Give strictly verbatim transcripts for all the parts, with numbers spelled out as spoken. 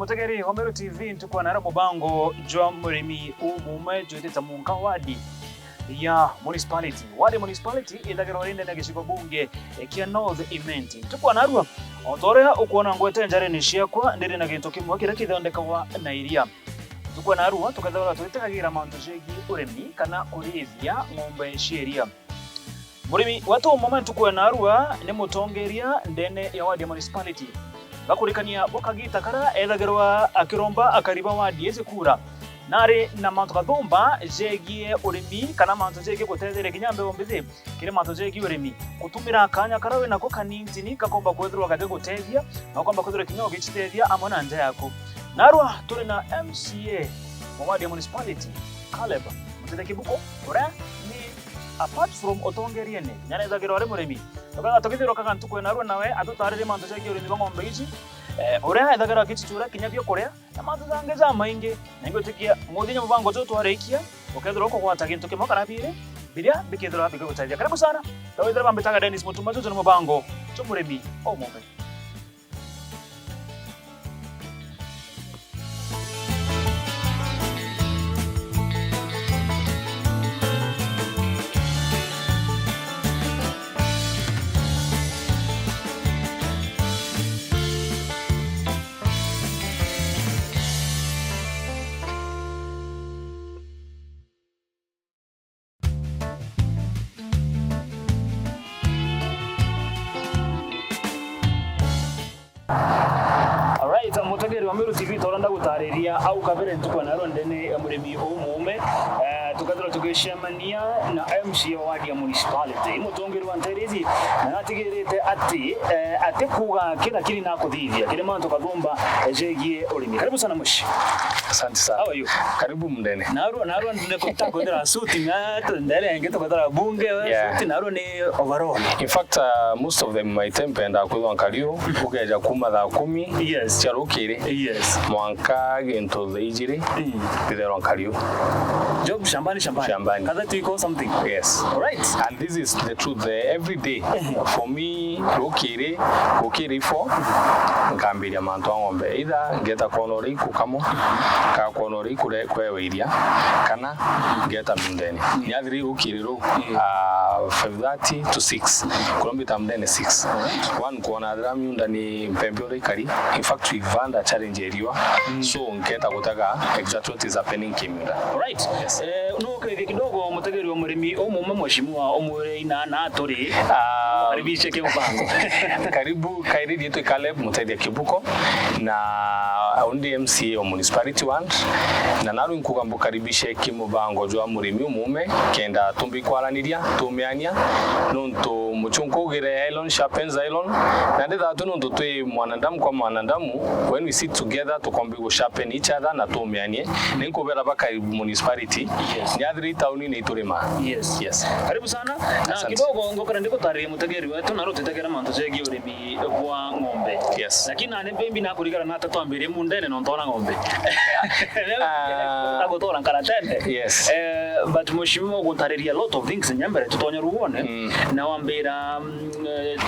Mutegeri wa Meru T V, ntuku ya naarua mubango jwa murimi umuume jwitite Munka wadi ya municipality. Wadi ya municipality ithagirwa iri ndene ya gicigo bunge kia North Imenti. Ntuku ya naarua, o ta uria ukwona ngwete njarene ciakwa, ndiri na gintu kimwe kiria kithondekagwa na iria. Ntuku ya naarua tukethagirwa twitikagira mantu jegii urimi kana kurithia ng'ombe cia iria. Murimi wetu umuume ntuku ya naarua ni mutongeria ndene ya wadi ya municipality. Ngakurikania bwa kagita karia ethagirwa akiromba akari ba wadi iji kura, nari na mantu kathumba jegii urimi kana mantu jegii gutetheria kinya mbeu mbithi kiri mantu jegii urimi, gutumira kanya karia winako kanintini gakomba kwithirwa gagigutethia na ukomba kwithirwa kinya ugicitethia amwe na nja yaku. Naarua turi na M C A wa wadi ya municipality, Caleb Mutete Kibuko, uria ni, apart from utongeriene, kinya nethagirwa ari murimi. Tukethagirwa tukithirwa kaga ntuku ya naarua nawe atutaririe mantu jegii urimi bwa ng'ombe iji, eh, uria ethagirwa agicicuria kinya biakuria na mantu jangi jamaingi. Na ingwitikia muthinya mubango juu twarikia, ukethirwa ukugwata gintu kimwe kana biiri biria bikethirwa bigigutethia. Karibu sana. Tawithira bambitaga Dennis Mutuma, juju ni mubango jwa murimi umuume. Alright, mutegeri wa Meru T V, ta uria ndagutariria au kabere, ntuku ya naarua ndene ya murimi umuume, eh, tukethirwa tugicemania na M C A wa wadi ya municipality, mutongeri wa nteere iji, na natigirite ati, eh, ati kuuga kira kiri na kuthithia kiri mantu kathumba, eh, jegii urimi. Karibu sana muci. Asante sana. How are you? Karibu mndene. Naarua, naarua nikuta kwithira suit, na ndere ingi tukwithira bunge, we, yeah, suit, naarua ni overall. In fact, uh, most of them, my time, mpenda kwithwa nkariu, ukeja kuma thaa kumi, yes, cia rukiri, yes, mwanka gintu thaa ijiri, mm, nditherwa nkariu. Job shambani, shambani. Shambani. Kadha tuiko something. Yes. All right. And this is the truth, eh, every day. Mhm. For me, rukiri, rukiri ifo, nkambiria mantu a ng'ombe. Either ngeta kwona uria ikukamwa, kana kwona uria ikure-, kwewa iria, kana ngeta mundene. Niathiri rukiri ruu, ah, five thirty to six. Kuria mbita mundene six. One, kwona athira miunda ni mpembe uria ikari. In fact, we've had a challenge ya riua. So, ngeta gutega exactly what is happening kimiunda. Alright. Yes. Eh, no ukeethia kidogo mutegeri wa murimi umuume, mheshimiwa, umwire ina na aturi. Ah, karibishe kimubango. Karibu, kairi riitwa Caleb Mutethia Kibuko, na undi M C A o Municipality Ward, na naarua nkuuga mbukaribishe kimubango jwa murimi umuume, kenda tumbi kwaraniria, tumiania, nontu muchunku ugire iron sharpens iron, na ndithatu nontu twi mwanadamu kwa mwanadamu, when we sit together, tukombi gu sharpen each other na tumianie. Ni nkubera ba karibu municipality, yes, niathiri tauni ni iturima. Yes. Yes. Karibu sana. Na asante. Kidogo ngokara ndikutaririe mutegeri wetu, na rutitegera mantu jegii urimi bwa ng'ombe. Yes. Lakini nani mpembi na kurigara na tatu ambiri mundene no ntona ng'ombe. Ah. Tagutora nkara tende. Yes. Eh, but mheshimiwa gutariria a lot of things nyambere tutonya ruone. Mm. Na wambira, mm, eh,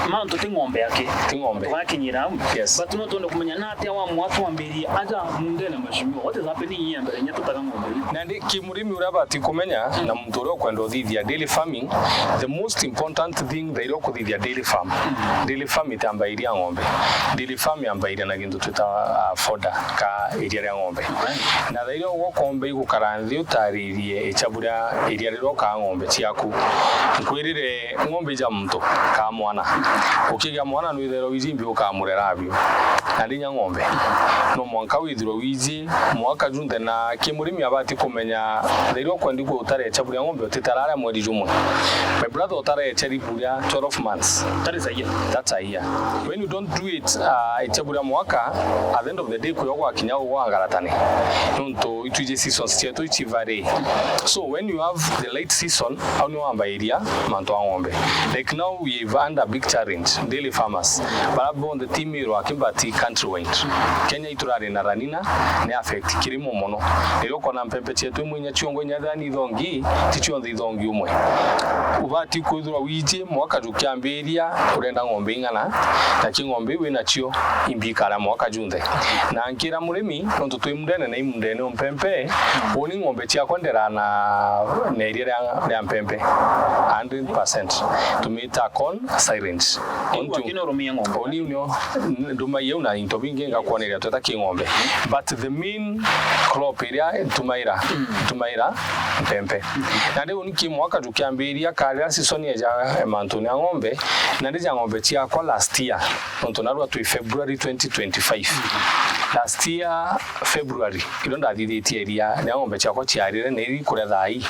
mantu ti ng'ombe yake. Ti ng'ombe. Tugakinyira. Yes. But no tuone kumenya na atia wa mwatu wambirie aja mundene mheshimiwa. What is happening here mbere nya tutaga ng'ombe? Na ndi kimurimi uria abati kumenya, mm, na muntu uria ukwenda uthithia dairy farming, the most important thing thairi ukuthithia dairy farm. Mm. Dairy farm itambairia ng'ombe. Dairy farm yambairia na gintu twita, ah, fodder ka iria ria ng'ombe. Right. Na thairi uguo ukombe igukara nthi utaririe ichabu ria iria rirokaa ng'ombe ciaku. Nkwirire ng'ombe ja muntu ka mwana. Ukigia mwana nwithairwa wiji mbi ukamurera biu. Na ndinya ng'ombe. No mwanka withirwe wiji mwaka junthe, na kimurimi abati kumenya thairi ukwendi ku utare ichabu ria ng'ombe utitararia mweri jumwe. My brother utare ichabu ria twelve months. That is a year. That's a year. When you don't do it, uh, ichabu ria mwaka, at the end of the day, kuyo gwakinya ugwangaratane. Nontu itwiji seasons cietu ici vary. So when you have the light season, au ni wambairia mantu a ng'ombe. Like now we've under big challenge, dairy farmers. Bara bonthe ti Meru aki but countrywide. Kenya iturari na ranina ni affect kirimo mono. Nirio ukona mpempe cietu imwe inya ciongo inya thani ithongi, ti cionthe ithongi umwe. Ubati kwithirwa wiji mwaka jukiambiria urenda ng'ombe ing'ana, na ki ng'ombe iu winacio imbi ikara mwaka junthe. Na nkira murimi, nontu twi mundene na imundene o mpempe, uni ng'ombe ciakwa ndera na, na iria ria, ria mpempe. Hundred percent. Tumita corn silage. Igua kina urumia ng'ombe. Uni unio, nduma iu na into bingi ngakwoneria tweta ki ng'ombe. But the main crop iria tumaira, tumaira mpempe. Na riu ni ki mwaka jukiambiria, karira season eja mantuni a ng'ombe, na ndija ng'ombe ciakwa last year, nontu narua twi February twenty twenty-five. Last year February, irio ndathithitie iria ria ng'ombe ciakwa ciarire na iri kuria thaa ii.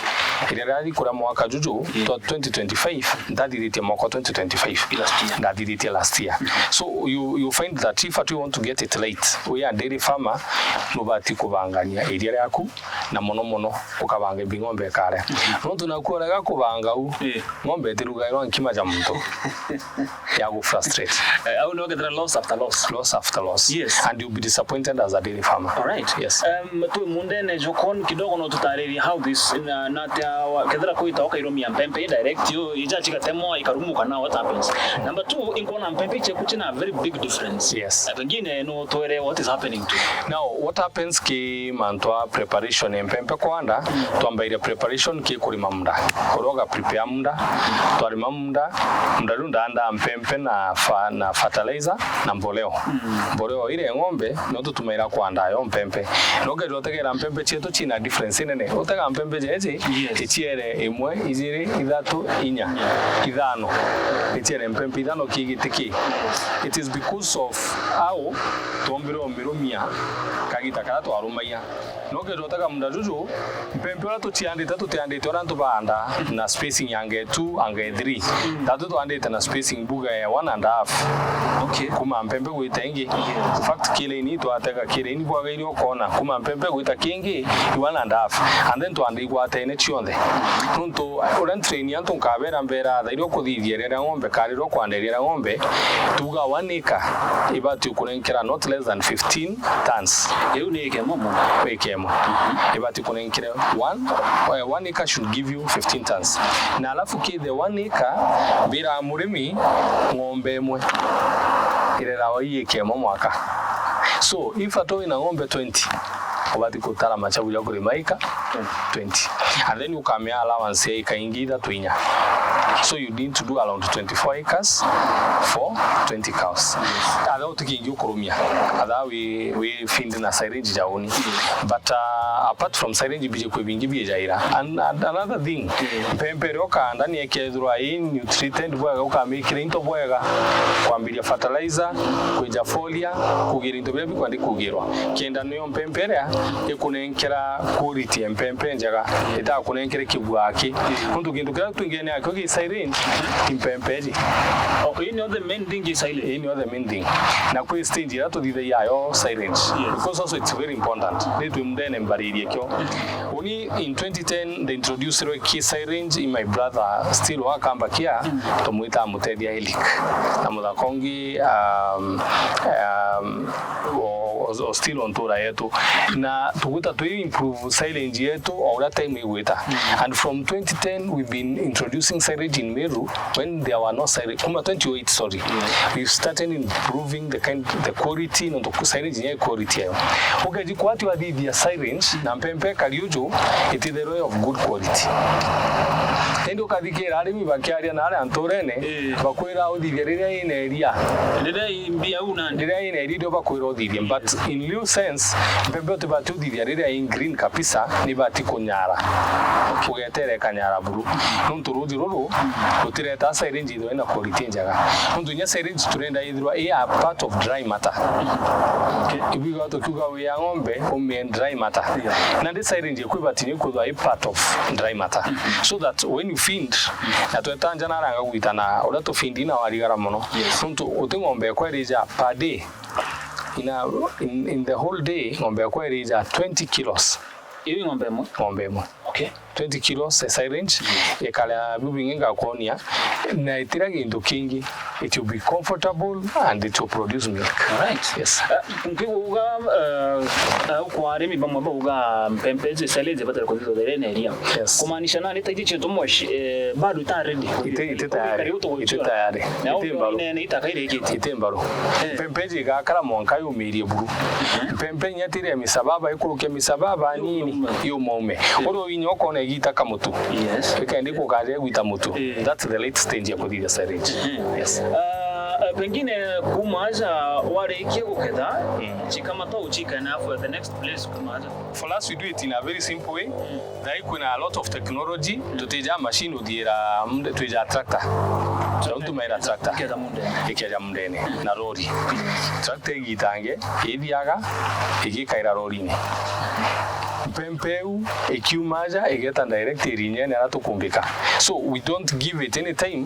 Iria riari kuria mwaka juju twa twenty twenty-five, ndathithitie mwaka wa twenty twenty-five. Last year. Ndathithitie last year. So you, you find that if at we want to get it right, we a dairy farmer, nubati kubangania iria riaku, na mono mono ukabanga ibi ng'ombe ikaria. Nontu naku urega kubanga u, ng'ombe itirugairwa nkima ja muntu ya gu frustrate. Eh, au nio ukethira loss after loss. Loss after loss. Yes. And you'll be disappointed as a dairy farmer. All right. Yes. Um, twi mundene jukon kidogo, no tutaririe how this, na, na atia wa-, kethira kwita ukairumia mpempe direct, yo ija cigatemwa ikarumuka, na what happens? Number two, inkuona mpempe ciaku cina a very big difference. Yes. Na pengine no twere what is happening to. Now, what happens ki mantu a preparation ya mpempe kwanda, twambairia preparation ki kurima munda. Uroga prepare munda, twarima munda, munda riu ndaandaa mpempe na fa-, na fertilizer na mboleo. Mboleo ire ng'ombe, no tutumaira kwandaa yo mpempe. No kethira utegera mpempe cietu cina difference nene. Utega mpempe jeji, iciere imwe, ijiri, ithatu, inya, ithano. Iciere mpempe ithano ki giti ki. It is because of how twombire umirumia kagita karia twarumagia. No kethira utega munda juju, mpempe uria tuciandite, tutiandite uria antu baanda na spacing ya anga two, anga three. Tatu twandite na spacing buga ya one and a half. Okay. Kuma mpempe gwita ingi. In fact, ki line twatega ki line bwagaire ukona. Kuma mpempe gwita kingi, one and a half. And then twanda igwatene cionthe. Nontu uria ntrain antu nkabera mbera, thairi ukuthithia riria ng'ombe, karira ukwanderia riria ng'ombe, tuga one acre ibati ukunenkera not less than fifteen tons. Iu ni ikemo mono. Ikemo. Ibati kunenkere one, eh, one acre should give you fifteen tons. Na alafu ki the one acre, mbira murimi ng'ombe imwe irerawa ii ikemo mwaka. So, if at all wina ng'ombe twenty, ubati kutara machabu ya kurima ika twenty. And then ukamea allowance ya ika ingi ithatu inya. So you need to do around twenty-four acres for twenty cows. Atha utikingi ukurumia. Atha wi, wi feed na silage jauni. But, uh, apart from silage, bije kwi bingi biejaira. And, and another thing, mpempe iria ukanda ni ikethirwa i nutrited bwega, ukamikira into bwega, kwambiria fertilizer, kwija foliar, kugira into biria bikwandi kugirwa. Kenda niyo mpempe iria ikunenkera quality ya mpempe njega, itakunenkere kibwaki. Nontu kintu kiria twingene akio ki silage, ni mpempe iji. Okay, you know the main thing is silage. Ii niyo the main thing. Na kwi stage iria tuthithagia yo silage. Yes. Because also it's very important. Ni twi mundene mbaririe kio. Uni in twenty ten, they introduced ki silage in my brother still wa Kambakia, tumwita Mutethia Elik. Na muthaka ungi, um, um, o, o, o still o ntura yetu. Na tugwita twi improve silage yetu o uria time igwita. And from twenty ten, we've been introducing silage in Meru when there were no silage. Kuma twenty oh eight, sorry. We started improving the kind, the quality, nontu silage ni quality yayo. Ukeji kwati wathithia silage na mpempe kariuju, it is the royal of good quality. Indi ukathikira arimi bakiaria na aria nturene, bakwira uthithia riria ina iria. Riria i mbia u nandi. Riria ina iria ndio bakwira uthithia. But in real sense, mpempe utibati uthithia riria i green kabisa, ni bati kunyara. Ugetere ikanyara buru. Nontu ruji ruru rutireta silage ithirwa ina quality njega. Nontu inya silage turenda ithirwa i a part of dry matter. Okay. Ibwiga tukiuga wi ya ng'ombe, umie dry matter. Yeah. Nandi silage iku ibati ni kwithirwa i part of dry matter. So that when you feed, na tweta nja naranga gwita na uria tufeed na warigara mono. Yes. Nontu uti ng'ombe ikwa irija per day. In a, in, in the whole day, ng'ombe ikwa irija twenty kilos. Iu ng'ombe imwe? Ng'ombe imwe. Okay. twenty kilos e silage, ikara biu bingi ngakwonia, na itira gintu kingi, it will be comfortable and it will produce milk. Alright. Yes. Eh, nkiguga, eh, eh, kwa arimi bamwe bauga mpempe iji silage ibatire kuthithwa the rain area. Yes. Kumaanisha nani ta iji cietu mwashi, eh, bado ita ready. Ite, ite tayari. Ite tayari. Na ite mbaru. Nene itaka irikitie. Ite mbaru. Eh. Mpempe iji igakara mwanka yumirie buru. Mpempe inya tiri ya misababa, ikurukia misababa nini, yumaume. Yumaume. Uri uinya ukona igita kamutu. Yes. Ikendi kukaja gwita mutu. Eh. That's the late stage ya kuthithia silage. Mhm. Yes. Ah, eh, pengine kuma aja warikia guketha, mm, chikamata uchikana for the next place kuma aja. For us, we do it in a very simple way. Mm. Thai kwina a lot of technology, tutija machine uthiira mnde, twija tractor. Tutumaira tractor. Iketha mundene. Ikeja mundene na rori. Tractor igitange, ithiaga, igikaira rorini. Mpempe iu ikiuma aja igeta direct irinyene ara tukumbika. So we don't give it any time,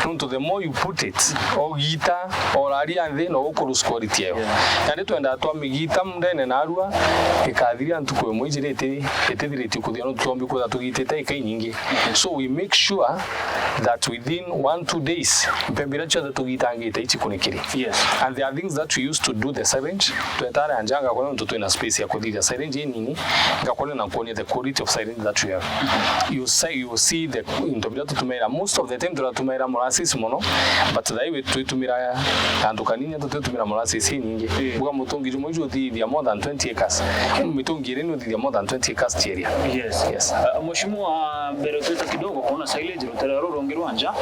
nontu the more you put it, ogita, oraria nthi, no uku lose quality yayo. Yeah. Nandi twendaa twamigita mundene narua, ikathiria ntuku imwe ijiri iti-, itithiritie kuthia, nontu twombi kwitha tugitite ika inyingi. So we make sure that within one, two days, mpembe iria cionthe tugitangite icikunikiri. Yes. And there are things that we used to do the silage, twetare anja ngakona nontu twina space ya kuthithia silage inini, ngakona na nkuonia the quality of silage that we have. You say, you see the into biria tutumaira. Most of the time turatumaira molasses mono, but thai we twitumira antu kanini, antu twitumira molasses inyingi. Yeah. Buga mutungi jumwe juthithia more than twenty acres. Mitungi iri ni uthithia more than twenty acres area. Yes. Yes. Uh, Mheshimiwa, mbere twita kidogo kuona silage rutere ruru rungi rwa nja,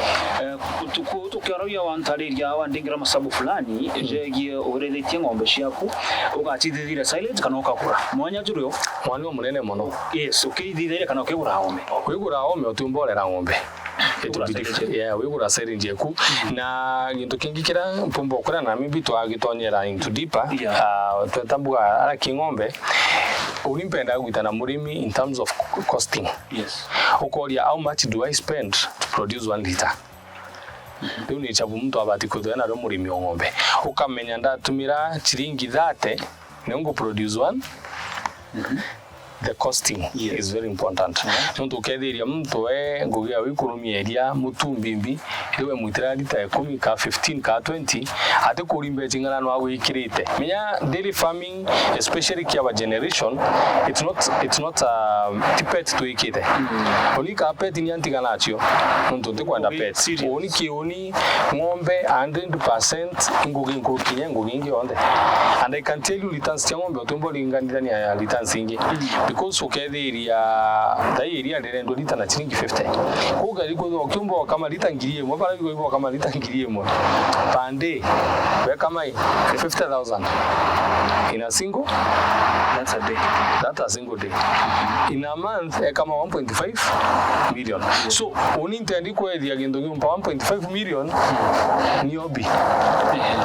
eh, tuku-, tukiaroria wantariria wandingira masabu fulani, mm, jegie urithitie ng'ombe ciaku, ugacithithira silage kana ukagura. Mwanya juri o? Mwanya umunene mono. Yes, ukithithiria kana ukigura ng'ombe. Wigura ng'ombe, utiumba urera ng'ombe. It will be different. Yeah, wigura silage eku. Mm. Na gintu kingi kiria mpumba ukwira na maybe twagitonyera into deeper, yeah, ah, tweta mbuga ara king'ombe, uni mpenda gwita na murimi in terms of costing. Yes. Ukoria, how much do I spend to produce one liter? Riu ni ichabu muntu abati kwithirwa nario murimi o ng'ombe. Ukamenya ndatumira chiringi thirty, niu ngu produce one. The costing, yes, is very important. Nontu ukethiria muntu we ngugi yawe ikurumia iria mutumbimbi, riu we mwitira lita ikumi ka fifteen ka twenty, ati kurimba eching'ana no agwikirite. Menya dairy farming, especially kia our generation, it's not, it's not, um, ti pet twikite. Mm. Uni ka pet ni antigana acio, nontu ntikwenda pet. Serious. Uni kiuni ng'ombe hundred percent ingugi nkuruki kinya ngugi ingi yonthe. And I can tell you returns cia ng'ombe utiumba uringanithania ya returns ingi. Mm. Because ukethiria thai iria ndirendwa lita na chiringi fifty. Kuu ukethia kwithirwa ukiumba ukama lita ngiri imwe, bara bigo ibo ukama lita ngiri imwe. Per day, wekama i fifty thousand in a single. That's a day. That a single day. In a month, ekama one point five million. So, uni ntendi kwethia gintu giumba one point five million, ni hobby.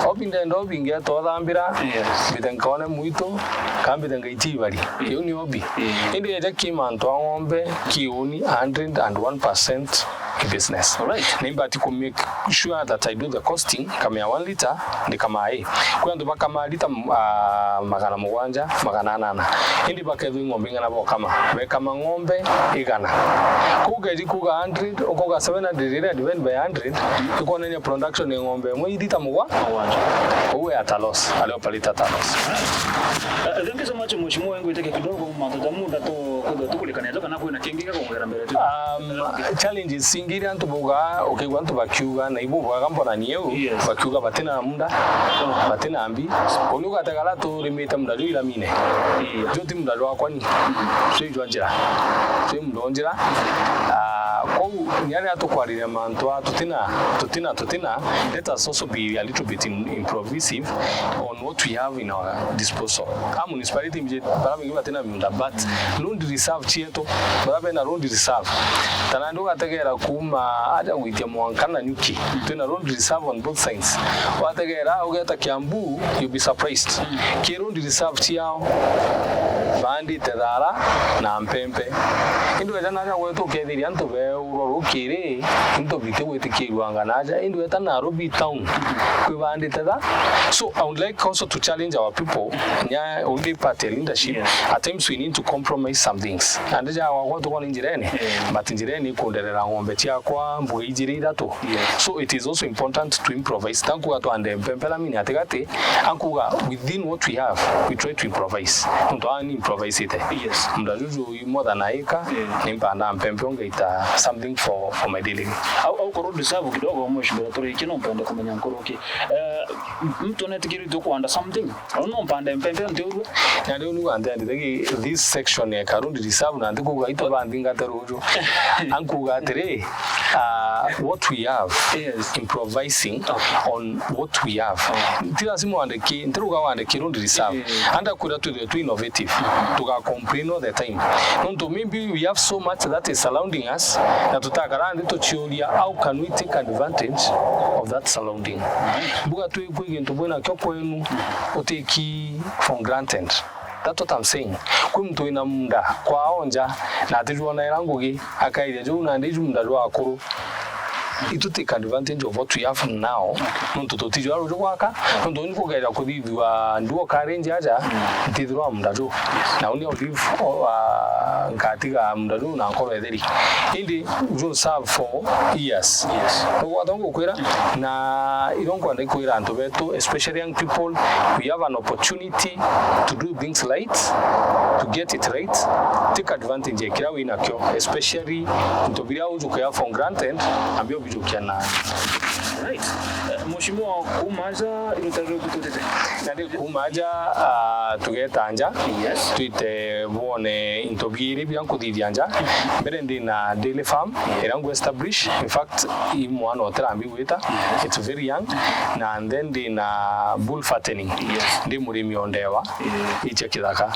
Hobby ndenda hobby ngeta uthambira, yes, mbite nkone mwitu, ka mbite ngaitia ibari. Iu ni hobby. Indi eja ki mantu a ng'ombe, kiuni hundred and one percent business. Alright. Na imbati ku make sure that I do the costing, kamea one liter, ndikamaa i. Kwi antu bakamaa lita, ah, magana mugwanja, magana anana. Indi bakethwa i ng'ombe ing'ana bokama. Bekama ng'ombe igana. Kuu ukeji kuga hundred, ukuga seven hundred iria divide by hundred, ikwonania production ya ng'ombe imwe i lita mugwa-, mugwanja. Uu e at a loss, ali operate at a loss. Uh, thank you so much, Mheshimiwa, ngwitike kidogo mantu ja muda tu kwithwa tukulikania jo kana kwina kingi gia kuongera mbere tu. Um, challenges ingi iria antu baugaa, ukaigua antu bakiuga, na ibu bwaga mbona ni eu, yes, bakiuga batina muda, oh, batina mbi. Uni ugategara turimite muda juu iramine. Yeah. Juu ti muda jwakwa ni. Juu jwa njira. Juu muda wa njira. Ah, kwou ni aria tukwariria mantu aa tutina, tutina, tutina. Let us also be a little bit in, improvisive on what we have in our disposal. A municipality mbiji bara bingi batina miunda, but land reserve cietu, bara bena land reserve. Ta nandi ugategera kuuma aja gwitia mwanka Nanyuki, twina land reserve on both sides. Wategera ugeta Kiambu, you'll be surprised. Ki land reserve ciao, baandite thara na mpempe. Indi weja naja gwetu ukethiria antu be Urwa rukiri, into bitigwitikirwanga naja, indi weta Nairobi town, kwibandite tha. So I would like also to challenge our people, nya undi part ya leadership, at times we need to compromise some things. And ja wakwa tukwa ni njirene, but njirene ikunderera ng'ombe ciakwa mbuga ijiri ithatu. So it is also important to improvise. Tankuga twande mpempela mini atigati, ankuga within what we have, we try to improvise. Nontu aa ni improvisite. Munda juju more than a acre, ni mpanda mpempe ungaita something for, for my daily need. Au, au korwo deserve kidogo, mheshimiwa, turikie no mpende kumenya nkuruki. Eh, mtu netikiri tu kwanda something. Au no mpande mpempe ntiurua. Na riu ni wande ndithegi this section ya Karundi Reserve na ndikuga ito banthingate ruju. Ankuga atiri, uh, what we have, improvising on what we have. Ti lazima wandiki, ntiruga wandiki Karundi Reserve. Anda kwira twithwe tu innovative. Tuga complain all the time. Nontu maybe we have so much that is surrounding us, na tutakara nthi tuciuria, how can we take advantage of that surrounding? Mbuga twi kwi gintu bwina kio kwenu, utiki for granted. That's what I'm saying. Kwi muntu wina munda kwao nja, na atijwona ira ngugi, akairia juu na ndiju munda jwa akuru. Itu take advantage of what we have now, nontu tutijwa ruju gwaka, nontu ni kugerera kuthithua nduo karenji aja, ntithirwa munda juu. Na uni olive, uh, nkatiga munda juu na nkoro etheri. Indi juu serve for years. Nugwata ngukwira, na iro nkwenda ikwira antu betu, especially young people, we have an opportunity to do things right, to get it right. Take advantage ya kira wina kio, especially into biria ujukia for granted, ambio bijukia na. Right. Eh, mheshimiwa, kuma aja, iruta riri kututete. Na ndi kuma aja, ah, tugeta nja. Twite bone into biiri bia nkuthithia nja. Mbere ndi na dairy farm, ira ngu establish. In fact, i mwana utira mbi gwita. It's very young. Na and then ndi na bull fattening. Ndi murimi o ndewa. Icia kithaka.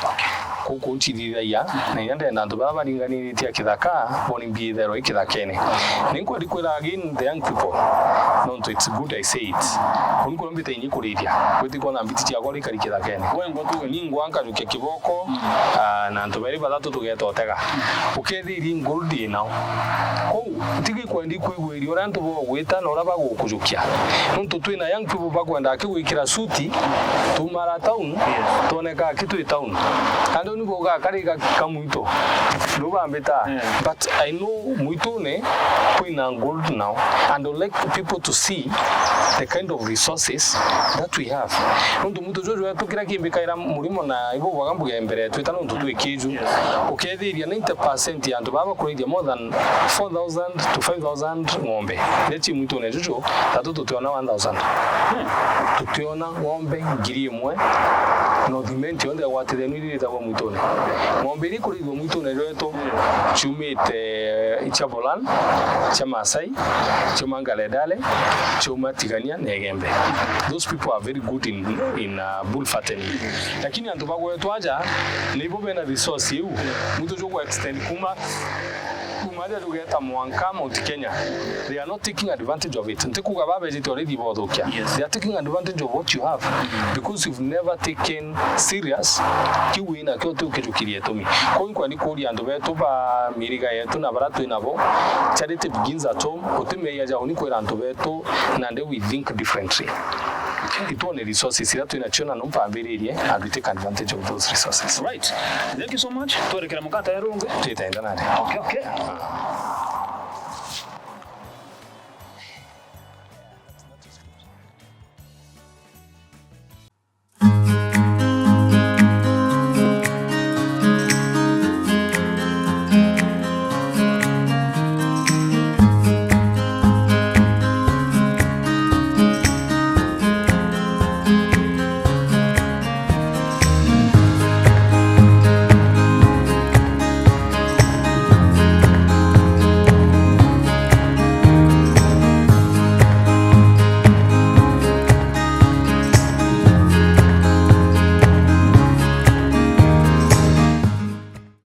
Kuku ncithithagia, na inya ndenda antu baria baringaniritie a kithaka, boni mbiitherwa i kithakene. Ni nkwendi kwira again the young people, nontu it's good I say it. Uni kuria mbite inyi kurithia, gwiti kwona mbiti ciakwa rikari kithakene. Ningwa nkajukia kiboko, ah, na antu bairi bathatu tugeta utega. Ukethiria gold inao. Kou, ntigikwendi kwigwiria uria antu bagwita na uria bagukujukia. Nontu twina young people bakwendaa kigwikira suti, tumara town, twoneka ki twi town. Andu ni boga kari ga kamwito. Ndo bambita. But I know mwitune kwina gold now. And I would like people to see the kind of resources that we have. Nontu muntu juju wetu kira kimbikaira murimo na ibo bwaga mbuge mbere twita nontu twi kiju. Ukethiria ninety percent ya antu baba kurithia more than four thousand to five thousand ng'ombe. Iria ci mwitune juju, tatu tutiona one thousand. Tutiona ng'ombe ngiri imwe, na uthimenti yonthe yagwatithenu iria iritagwa mwitune. Ng'ombe iria ikurithagua mwitune jwetu ciumite Ichabolan, cia Maasai, ciuma Ngaledale, ciuma Tigania na Igembe. Those people are very good in, in, uh, bull fattening. Lakini antu bagwetwa aja, nibo bena resource iu. Muntu jugwa extend kuma Kuma aja jugeta mwanka Mount Kenya, they are not taking advantage of it. Ntikuga babejite already bothukia. They are taking advantage of what you have because you've never taken serious kiu wina kio uti ukijukiria itumi. Kou inkwa ni kuria antu betu ba miriga yetu na bara twi nabo, charity begins at home. Uti meia jao ni kwira antu betu, nandi we think differently. Itwone resources iria twina cio na no mpambiririe and we take advantage of those resources. Right. Thank you so much. Twerekera mukata ya rungu. Twitenda nandi. Okay, okay.